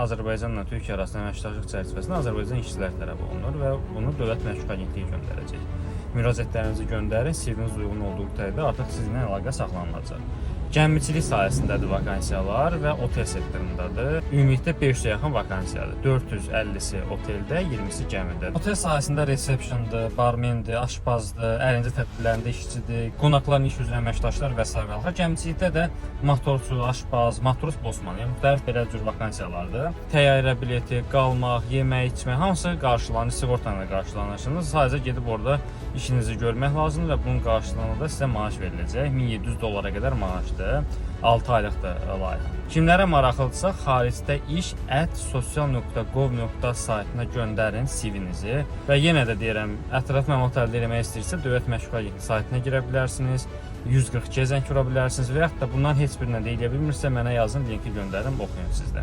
Azərbaycanla Türkiyə arasında əməkdaşlıq çərçivəsində Azərbaycan işçilər tələb olunur və bunu Dövlət Məşq Agentliyi göndərəcək. Müraciətlərinizi göndərin, CV-niz uyğun olduğu təqdirdə artıq sizinlə əlaqə saxlanılacaq. Gəmiçilik sahəsindədir vakansiyalar və otel sektorundadır. Ümumilikdə 500-ə yaxın vakansiyadır. 450-si oteldə, 20-si gəmidə. Otel sahəsində resepşndır, barmendir, aşpazdır, əyləncə tədbirlərində işçidir, qonaqların iş üzrə əməkdaşlar və sair və axır. Gəmiçilikdə də motorçu, aşpaz, matros, bosman, yəni müxtəlif belə cür vakansiyalardır. Təyyarə bileti, qalmaq, yemək, içmək hamısı qarşılanır, sığorta ilə qarşılanırsınız. Sadəcə gedib orada işinizi görmək lazımdır və bunun qarşılığında da sizə maaş veriləcək. 1700 dollara qədər maaşdır. 6 aylıqdır layihə. Kimlərə maraqlıdırsa xaricdə iş @social.gov. Saytına göndərin CV-nizi və yenə də deyirəm, ətraflı məlumat əldə etmək istəyirsə Dövlət Məşq Agentliyi saytına girə bilərsiniz. 142-yə zəng vura bilərsiniz və yaxud da bunların heç birinə də eləyə bilmirsə mənə yazın, linki göndərim, oxuyun siz də.